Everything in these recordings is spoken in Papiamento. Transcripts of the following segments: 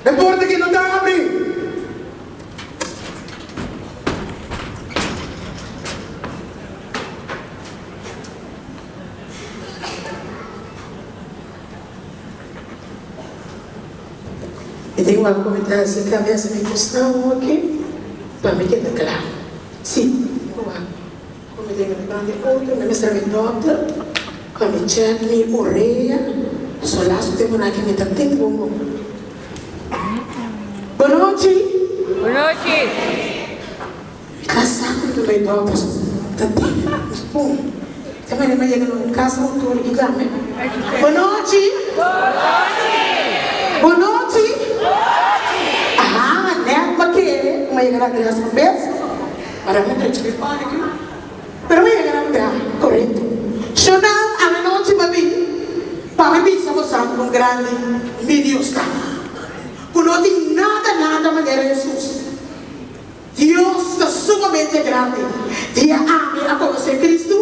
E porta aki no ta habri. Mi tin wak ku mi ta hasi kabes mi kusnan hoki pa mi keda kla. Si, mi ku wak ku mi tin mi banda e otro, mi mester mi dòkter pa mi chèk mi orea, so lastu tempu nan aki mi ta tende bon bon. Bonochi! Bonochi! Mi ta sa ku mi ta bai dòkter, ta tene mi pon. Ta manera mi a yega na un kas un tur ki tambe. Bonochi! Bonochi! Bonochi! Aha, nèt mi a kere ku mi a yega na adrès un bes. Mara mi drecha mi pon aki. Pero mi a yega na un bia korekto. Shonal, anochi pa bin pa mi bisa boso kon grandi mi Dios ta. Ku no tin nada nada manera Hesus. Dios ta sumamente grandi. Dia ami a konosé Kristu,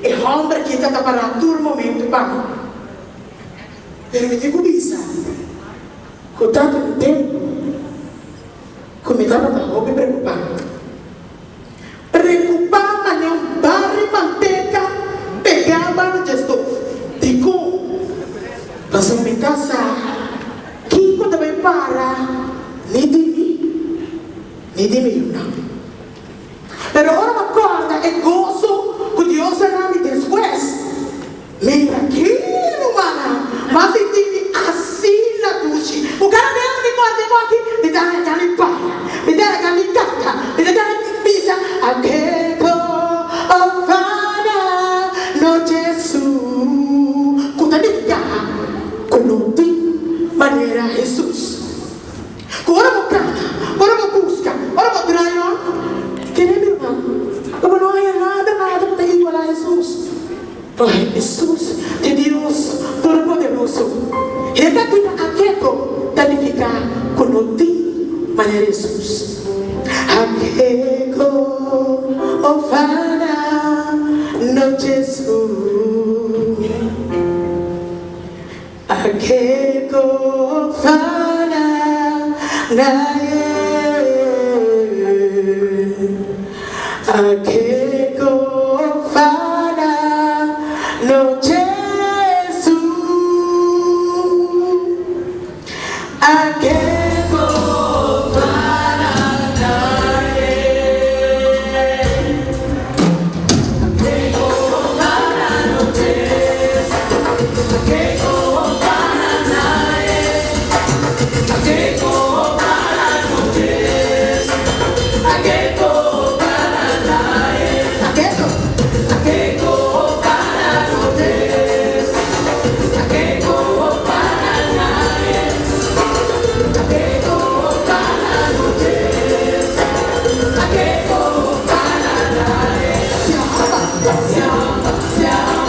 e hòmber aki ta ta pará tur momentu pa mi. Pero mi tin ku bisa ku ta tin un tempu ku mi tabata hopi preokupá. Preokupá manera un barri manteka pegá banda dje stof. Dikon? Pasobra mi ta sa kiko ta bai para ni di mi ni di mi yunan. Pero ora mi a kòrda e goso ku Dios a na mi despues, mira ki rumannan, mi a sinti mi asina dushi. Ku kada bes ku mi kòrda e kos aki, mi ta haña mi baila, mi ta haña mi kanta, mi ta haña mi bisa, Akeko ofana no Jesus, ku ta nifiká ku no tin manera Hesus. Ku ora bo kana, ora bo buska, ora bo draai rònt, kere mi ruman, ku bo no haña nada nada ku ta igualá Hesus. Pasobra Hesus ta e Dios Todopoderoso. E ta kita akeko ta nifiká ku no tin manera Hesus. Akeko ofana no Jesus. Akeko fana na e Akeko fana no Jesu Akeko fana na e Akeko fana no Jesu Akeko fana na e Akeko fana no Jesu Akeko fana na e Akeko Akeko fana no Jesu Akeko fana na e Akeko fana no Jesu Akeko fana na e Siamba siamba siamba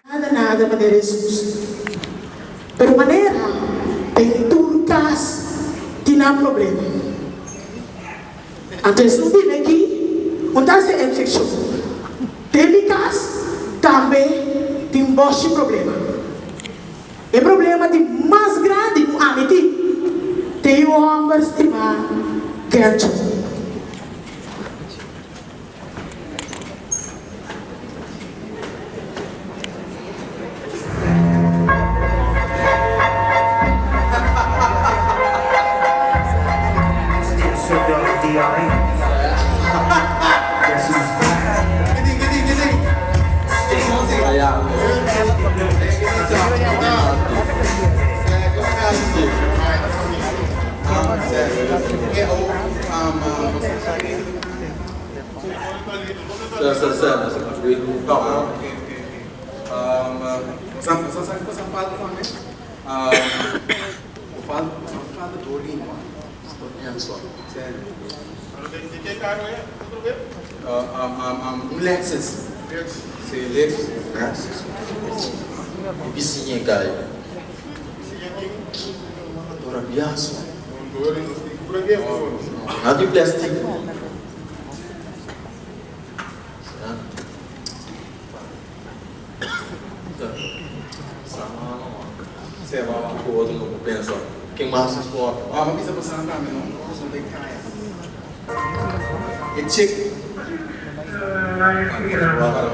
Nada nada manera Hesus. Pero manera den tur kas tin nan problema. Anto Hesus bini aki un ta hasi eksepshon. Den mi kas tambe tin boshi problema. E problema di mas grandi ku ami tin ta e yu hòmber stimá Gertrude.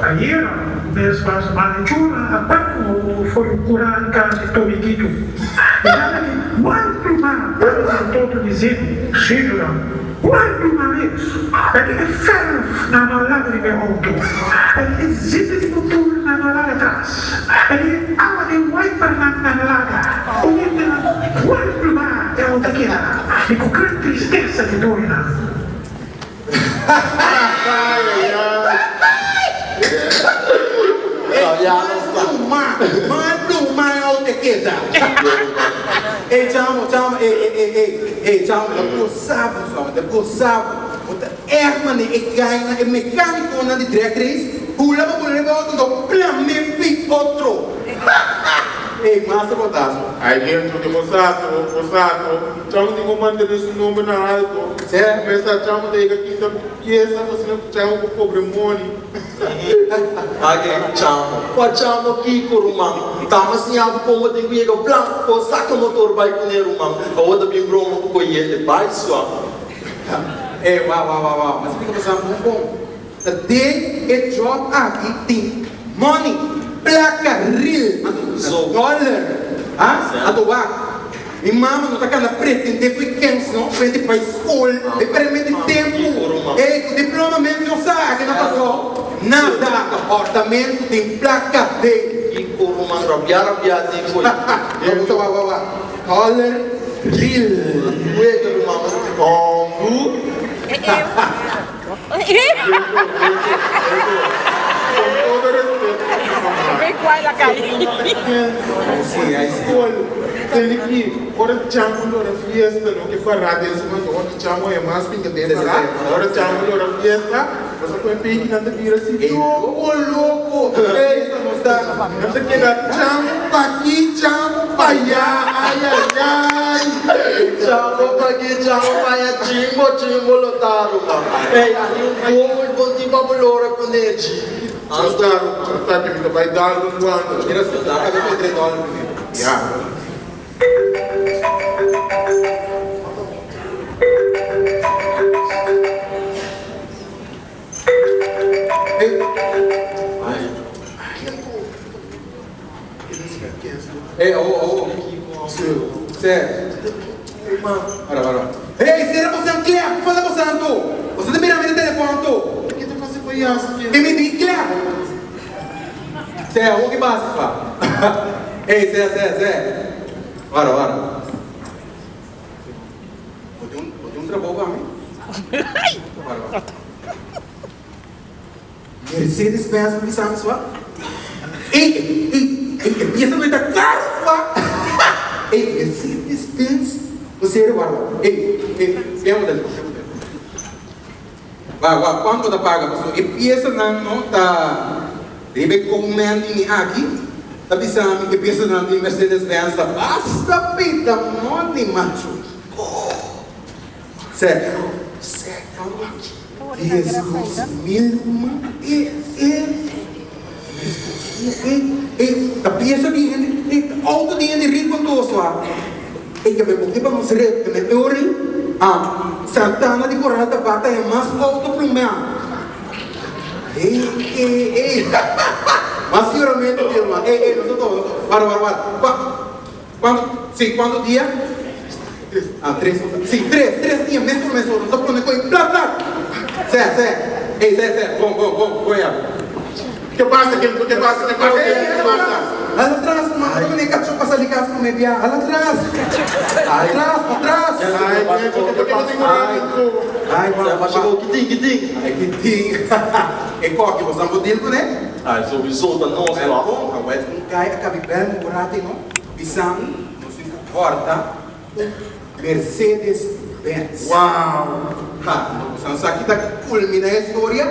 Ayera mes mas malhechornan a pak ku for di kuran kas di Tobikitu. E nan a di kuantu ma parti di toto di zin sídunan, kuantu ma mes. E di e fèrf nan no a laga riba e outo. E di e zita di motor nan no a laga atras. E di e awa den waipernan nan a laga. Oyentenan kuantu ma e outo a keda i ku gran tristesa di doñonan. Mal pluma e outo e keda. Ey chamo, chamo, ey, ey, ey, ey, ey chamo, mi ta gosa bo so, mi ta gosa bo. Bo ta ègt manera e gainan, e mekánikonan di drag race, hula pa pone riba e outo anto plam'é pi otro. Ey, mas ta botazo. Ay dentro di bosato, bosato. Chamo tin ku mantené su nomber na alto. Mester a chamo ta yega kinta piesa asina ku chamo por kobre moni. Ake chamo. Kua chamo kiko ruman? Tama siña bo kon bo tin ku yega blanko saka motor bai kuné ruman. Awor ta bin broma ku koyete bai sua. E wa wa wa wa mas mi ta pasa bon bon. Ta den e job aki tin money, plaka real, anto dollar, ha? Anto wak, mi mama no ta kanda pretende ku e kens no, frente bai skol, e perde tempu, ey ku diploma mes no sa ke na pasó, nada, hortamentu tin plaka den. Kiko ruman rabia rabia den koe. Wak wak wak, dollar real. Wega ruman, hombu. Con todo respeto, mi mamá. Si, ai si. Skol, tende ki ora chamo lora fiesta no ke pará den su mas ora chamo e mas pinga den pará ora chamo lora fiesta boso koe piki nan ta bira si loko loko ey nan ta keda chamo p'aki chamo p'aya ayayay. Chamo p'aki chamo p'aya chimbo chimbo lo ta ruman ey ahi un bon bon tin pa bo lora kunechi. Anto ta ki mi ta bai dal un guantu. Mira su, ta kabe ku e tres dòler primero. Ya. Ey. Ey, awo, awo. Sè. Para, para. Ey, sera boso an klep. Fala boso anto. Boso ta mira mi na telefon anto. Ke ta fasi payaso ke? Mi mi di klep. Sè, awo ki pasa fa? Ey, sè, sè, sè. Para, para. Bo tin un, bo tin un trabou pa mi? Para, para. Mercedes Benz bo bisa mi sua? Ey, ey, ey, e pieza no ta caro sua. Ey, Mercedes Benz, bo serio warda. Ey, ey, bia bo telefon, bia bo telefon. Wa, wa, cuanto bo ta paga? Pasobra e piezanan no ta riba e comment di mi aki ta bisa mi e piezanan di Mercedes Benz ta basta pita money macho. Sè, sè, 12000 ruman e e 12000 e e ta piensa di hende e auto di hende rico anto a e ke bo ke pa nos ret ke me ori a Santana di Coral ta bata e mas auto plumea e e e mas yoramentu di ruman e e nos a toba wara wara wara kua Cuanto, si, cuanto dia? Ah, tres, si, tres, tres dia, mesora, mesora, nos a pone cu e plat, plat! Sè, sè, ey, sè, sè, bon, bon, bon, bon ya. Ke pasa, ke, ke pasa, ke pasa, ke pasa? Hala atras, mama ta pone cacho pa sali cas prome bia, hala atras, atras, atras. Ay, ke, ke, ke tin cu? Ay, wak, wak, Chegou, kitin, kitin? Ay, kitin? E koki, bo sa bo deal cune? Ay, sowieso ta nos, Wel wak. bon, awel un guy a cabi bel mi un rato, no? Bisa mi, nos tin ku kòrta un Mercedes Benz. Wow! Ha, no bo san sa ki ta kulminá e storia?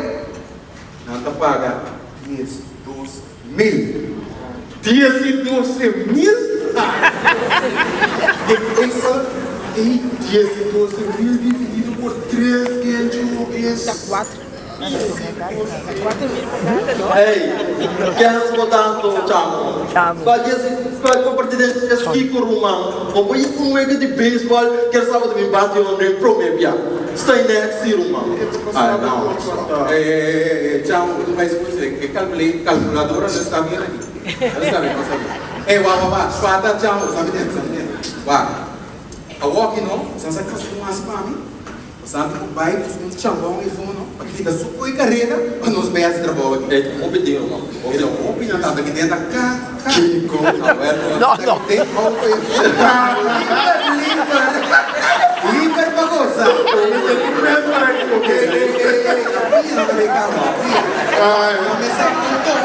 Nan ta paga 12 mil. 12 mil? Ha! E e Ey, 12 mil dividido por tres, Gencho, es. Hey, kens bo tanto, chamo? Cualquier cualquier presidente es Kiko ruman. Bo por yega un wega di baseball ker sa bo ta bin bati un den prome bia. Stay next si ruman. Ay no. Ey ey ey ey chamo bo ta bai scucha e calculadora no sta bien aki. No sta bien, no sta bien. Ey wak wak wak, swata chamo, sa mi den, sa mi den. Wak. Awoki no, sa sa kasa ku mas pa mi. Santi ku bai busca un chambon i fono pa kita su koe kareda pa nos bai hasi trabou aki. E ta hopi den ruman. E ta hopi nan tata ki den ta ka ka. Kiko. Awel no ta ki den auto i fono. Liber liber. Liber pa gosa. Ey ey ey ey apia nan ta bay kaba apia. Nan mester un tok.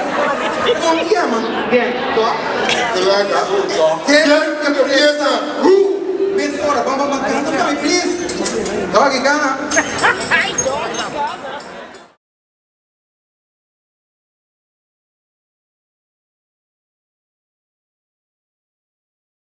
Kon yama. Gen. Tok. Relaxa. Ken Ken empieza. Who? Mesora, bam bam bam, canta pa mi please. Doggy, gana.